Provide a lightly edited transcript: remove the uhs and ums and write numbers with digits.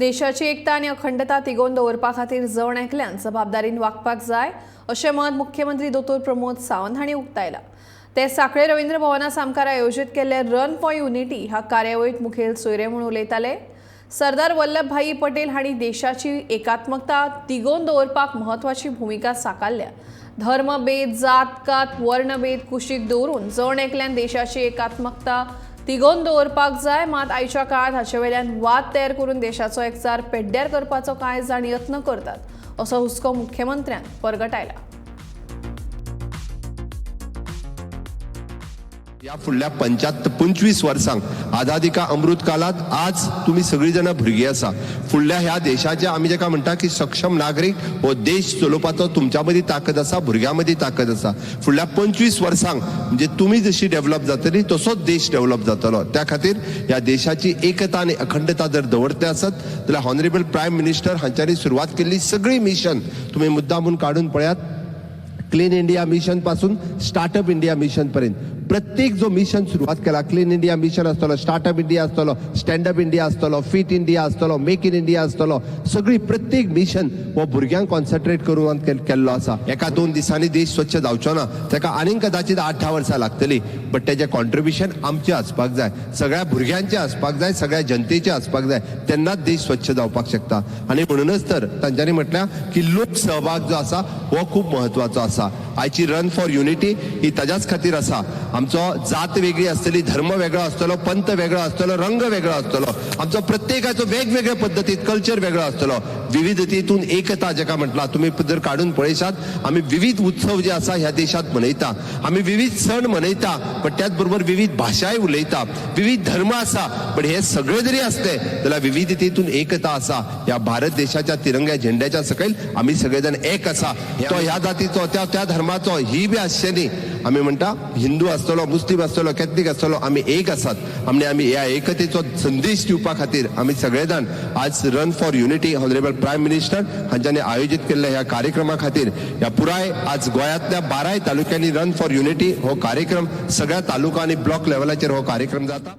देशाची एकता आनी अखंडता तिगोवन दवरपा खातीर जण एकल्यान जबाबदारीन वागपाक जाय अशें मत मुख्यमंत्री दोतोर प्रमोद सावंत हांणी उक्तायलां. ते सांखळे रवींद्र भवना सामकार आयोजीत केल्ले रन फॉर युनिटी ह्या कार्यावळीत मुखेल सोयरे म्हूण उलयताले. सरदार वल्लभभाई पटेल हांणी देशाची एकात्मकता तिगोवन दवरपाक म्हत्वाची भुमिका साकारल्या. धर्मभेद, जात कात, वर्णभेद कुशीक दवरून जण एकल्यान देशाची एकात्मकता तिगोवन दवरपाक जाय. मात आयच्या काळांत हाचे वयल्यान वाद तयार करून देशाचो एकचार पेड्ड्यार करपाचो कांय जाण यत्न करतात असो हुस्को मुख्यमंत्र्यान परगटायला. या फुडल्या 75 25 वर्सांक आझादी का अमृत कालात आज तुमी सगळीं जाणां भुरगीं आसा. फुडल्या ह्या देशाचे आमी जेका म्हणटा की सक्षम नागरीक, हो देश चलोवपाचो तुमच्या मदीं ताकद आसा, भुरग्यां मदीं ताकद आसा. फुडल्या 25 वर्सांक म्हणजे तुमी जशी डेव्हलप जातली तसोच देश डेव्हलप जातलो. त्या खातीर ह्या देशाची एकता आनी अखंडता जर दवरतले आसत जाल्यार हॉनरेबल प्रायम मिनिस्टर हांच्यांनी सुरवात केल्ली सगळी मिशन तुमी मुद्दामून काडून पळयात. क्लीन इंडिया मिशन पासून स्टार्टअप इंडिया मिशन पर्यंत प्रत्येक जो मिशन सुरवात केला, क्लीन इंडिया मिशन आसतलो, स्टार्टअप इंडिया आसतलो, स्टँडअप इंडिया आसतलो, फिट इंडिया आसतलो, मेक इन इंडिया आसतलो, सगळी प्रत्येक मिशन हो भुरग्यांक कॉन्सन्ट्रेट करून केल्लो आसा. एका दोन दिसांनी देश स्वच्छ जावचो ना, ताका आनीक कदाचित 8-10 वर्सां लागतली, बट तेजें कॉन्ट्रिब्युशन आमचें आसपाक जाय, सगळ्या भुरग्यांचें आसपाक जाय, सगळ्या जनतेचें आसपाक जाय, तेन्नाच देश स्वच्छ जावपाक शकता. आनी म्हणूनच तर तांच्यांनी म्हटल्या की लोक सहभाग जो आसा हो खूब म्हत्वाचो आसा. आयची रन फॉर युनिटी ही ताज्याच खातीर आसा. आमचो जात वेगळी आसतली, धर्म वेगळो आसतलो, पंथ वेगळो आसतलो, रंग वेगळो आसतलो, आमचो प्रत्येकाचो वेगवेगळ्या पद्दतीत कल्चर वेगळो आसतलो. विविधतेतून एकता जेका म्हटला, तुमी जर काडून पळयशात, आमी विविध उत्सव जे आसा ह्या देशात मनयता, आमी विविध सण मनयता, पण त्याच बरोबर विविध भाशाय उलयता, विविध धर्म आसा. पण हे सगळे जरी असले जाल्यार विविधतेतून एकता आसा. ह्या भारत देशाच्या तिरंग्या झेंड्याच्या सकयल आमी सगळे जाण एक आसा. तो ह्या जातीचो, त्या त्या धर्माचो ही बी आसचें न्ही. आमी म्हणटा हिंदू आसतलो, मुस्लीम आसतलो, कॅथलीक आसतलो, आमी एक आसात. आनी आमी ह्या एकतेचो संदेश दिवपा खातीर आमी सगळे जाण आज run for unity honourable prime minister हांच्यांनी आयोजीत केल्ल्या ह्या कार्यक्रमा खातीर ह्या पुराय आज गोंयांतल्या 12 तालुक्यांनी रन फॉर युनिटी हो कार्यक्रम सगळ्या तालुका आनी ब्लॉक लेवलाचेर हो कार्यक्रम जाता.